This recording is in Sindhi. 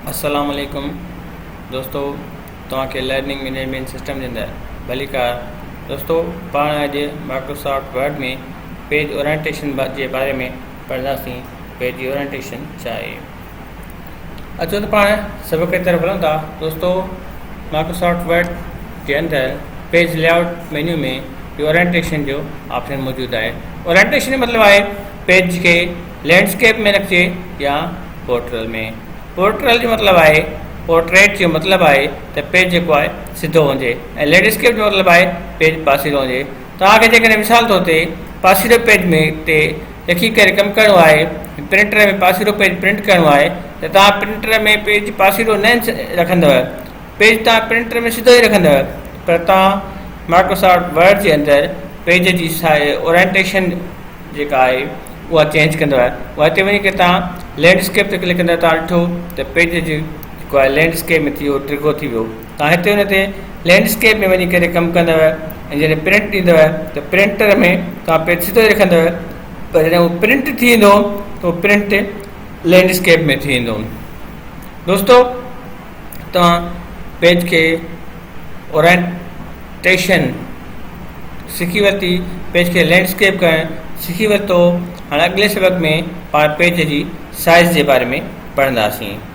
السلام عليڪم دوستو توهان کي لرننگ مينيجمينٽ سسٽم جي اندر ڀليڪار دوستو پاڻ اڄ مائڪروسافٽ ورڊ ۾ پيج اورينٽيشن جي باري ۾ پڙهنداسين پيج جي اورينٽيشن ڇا آهي اچو ته پاڻ سبق جي طرف هلون ٿا دوستو مائڪروسافٽ ورڊ جي اندر پيج لي آئوٽ مينيو ۾ اورينٽيشن جو آپشن موجود آهي اورينٽيشن جو مطلب آهي پيج کي لينڊسڪيپ ۾ رکجي يا پورٽرل ۾. پورٽرل جو مطلب آهي پورٽريٽ جو مطلب آهي ته پيج جيڪو آهي سڌو هجي ۽ لينڊسڪيپ جو مطلب آهي پيج پاسيرو هجي. توهان کي جيڪڏهن مثال طور تي پاسيرو پيج ۾ تي لکي ڪري ڪم ڪرڻو آهي پرنٽر ۾ پاسيرو پيج پرنٽ ڪرڻو آهي ته توهان پرنٽر ۾ پيج پاسيرو نه رکندؤ پيج توهان پرنٽر ۾ سڌو ئي رکندؤ پر توهان مائڪروسافٽ ورڊ جي اندر پيج جي اورينٽيشن جيڪا آهي اها چينج ڪندو آهي اها هتي وڃي ڪري توهان لينڊ اسڪيپ تي ڪلڪ ڪندا توهان ڏٺو ته پيج جي جيڪو آهي لينڊ اسڪيپ ۾ ٿي ويو ڊگهو ٿي ويو توهان هتي ان تي لينڊ اسڪيپ ۾ وڃي ڪري ڪم ڪندو ۽ جڏهن پرنٽ ڏيندو ته پرنٽر ۾ توهان پيج سڌو ئي رکندو پر جڏهن اهو پرنٽ ٿي ويندو ته اهو پرنٽ لينڊ اسڪيپ ۾ ٿي ويندو دوستو توهان پيج کي اورينٽيشن سکي ورتي پيج کي لينڊسڪيپ ڪرڻ سکي ورتو هاڻي اڳلي سبق ۾ پاڻ پيج جي سائيز جي باري ۾ پڙهنداسين.